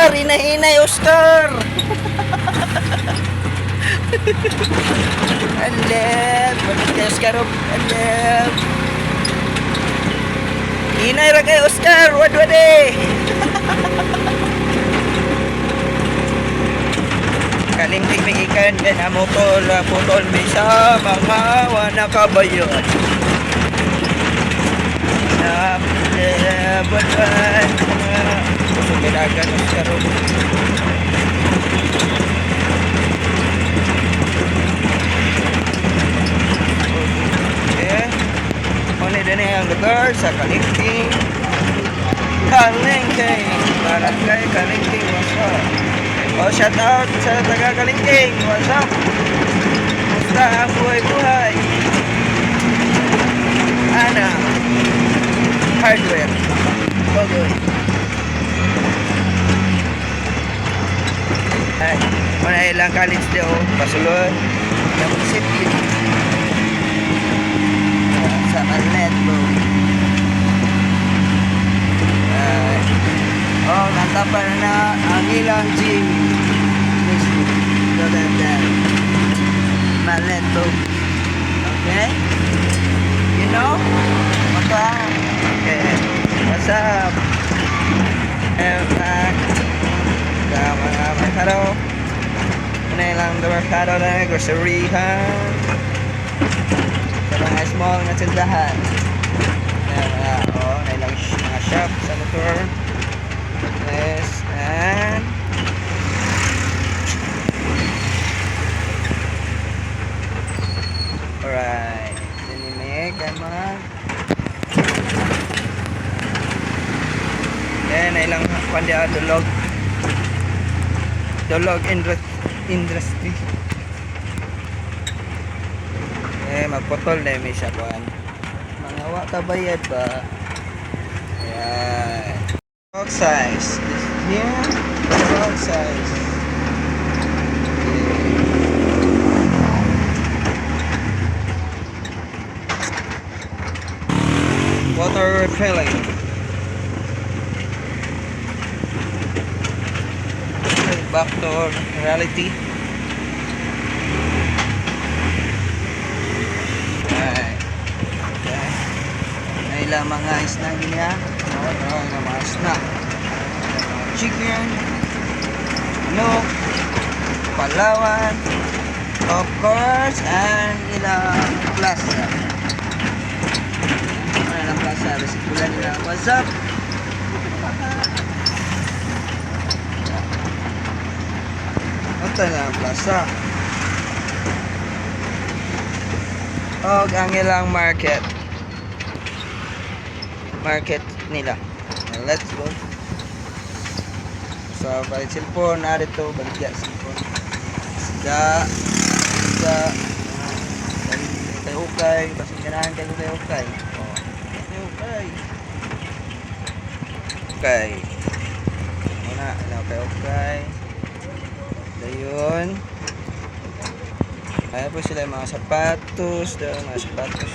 Oscar, hinay-hinay, Oscar. Alep, balik kay Oscar, oh. Alep. Hinay ra kay Oscar, wad-wad eh. Kalingking may ikan, kay namutol, putol may sa mga wana kabayon. Na, wad-wad. Kusog kay dagan, Oscar, oh. Okay. Muna din ang lugar sa Kalingking. Kalingking. Barangay Kalingking. What's up? Oh, shout out sa taga Kalingking. What's up? Kumusta ang buhay-buhay? Ana. Hardware. Bagoy. Ay, muna ilang college di oh. Pasulod. Yung city. Sa Aletlo. Ay. Oh, natapan na ang ilang gym. Look at that. Maleto. Okay? You know? What's up? Okay. What's up? And back. Sa mga merkado. Ano ilang merkado na groceryhan. Sa mga small na tindahan. Ayan, mga, oh, na ilang mga shop sa motor. Yes, and alright. Dinimig ang mga. Ayan, na ilang kundi dulog. Dulog industry. Eh, magputol na may siya kuan. Mga wa ka bayad ba? Ayan. Frog size. This here, frog size. Okay. Water refilling. Okay, back to reality. Alright. Okay. May ilang mga snack niya. Oo, oh, ilang mga snack. Mga chicken, manok, Palawan, of course, and ilang plaza. Ano ilang plaza? Basikulan nila. What's up? Ito na ang plaza. Og ang ilang market. Market nila. Let's go. So, balik cellphone, narito, baligya cellphone. Isda, isda, kay ukay, basing ganahan kay ukay ukay. Oh, kay ukay. Okay. Una, ano, kay ukay. Dayon. Kaya po sila yung mga sapatos, daw mga sapatos.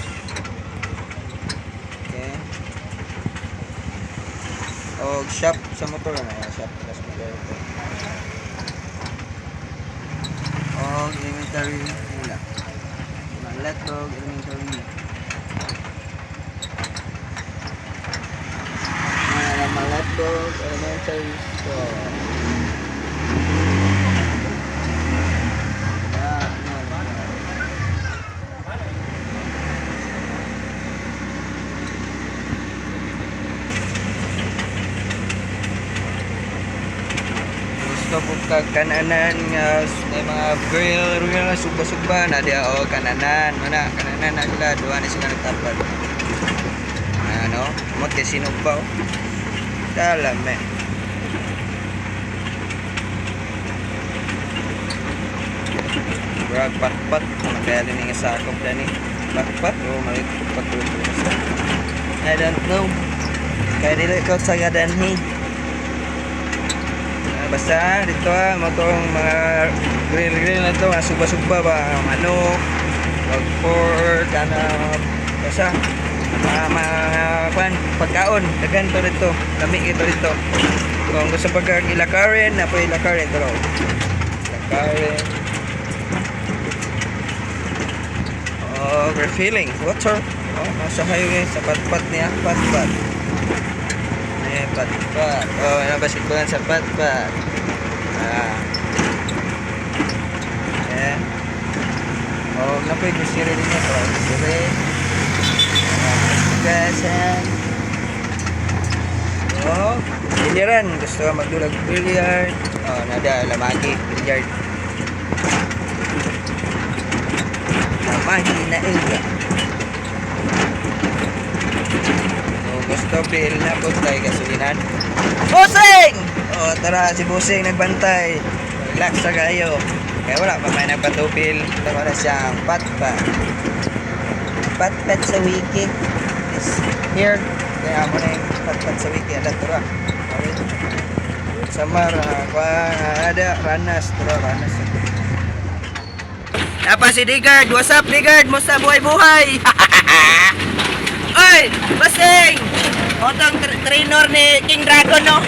Okay. O shop sa motor na, shop sa motor ito. O elementary nila. Mga Letog Elementary. Mga Maletog Elementary School. Yan, yan, yan. Gusto po kag kananan nga may mga grill grill na sugba-sugba na diya o kananan mana kananan na sila duha ni sila nagtapad ano mot kay sinugba oh talame Brag patpat makaya din nga sakop dani patpat o malit patpat I don't know kaya dili ko sa gadanhi. Ah, basta dito ah, mo tong mga grill grill na to, mga sugba-sugba ba, manok, wag pork, ana basta mga kwan, pagkaon, daghan to dito, lami ito dito. Kung gusto pagkag ilakarin, na po ilakarin. Tara. Ilakarin. Oh, refilling. Water. Oh, nasa highway sa patpat niya. Patpat. Eh, patpat. Oh, ano ba basketballan sa patpat. Ah. Eh. Oh, na po yung grocery din niya. Oh, grocery. Ah, gasan. Oh, bilyaran. Gusto ka magdulag billiard. Oh, nada, lamagi, billiard. Lamagi na area. Oh, gusto bill na po tayo gasolinan. Busing! Oh, tara, si Busing nagbantay. Relax na kayo. Kaya wala pa may nagpatupil. Tama na siyang patpat. Patpat sa wiki is here. Kaya mo na yung patpat sa wiki. Ala, tura. Okay. Samar, kwa, ada, ranas, tura, ranas. Napa si Digard. What's up, Digard? Musta buhay-buhay? Oy, Basing! Otong trainer ni King Dragon, no?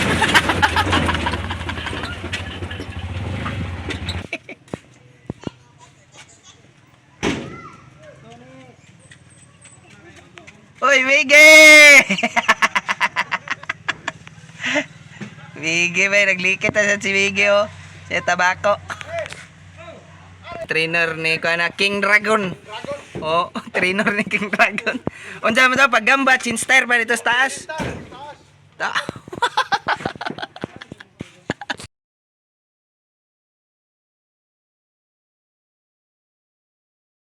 Oy, Miggy! Miggy, may naglikit na si Miggy, oh. Sa tabako. Trainer ni kuha na King Dragon. Oh, trainer ni King Dragon. Unsa man to paggamba chin star pa dito sa taas. Ta.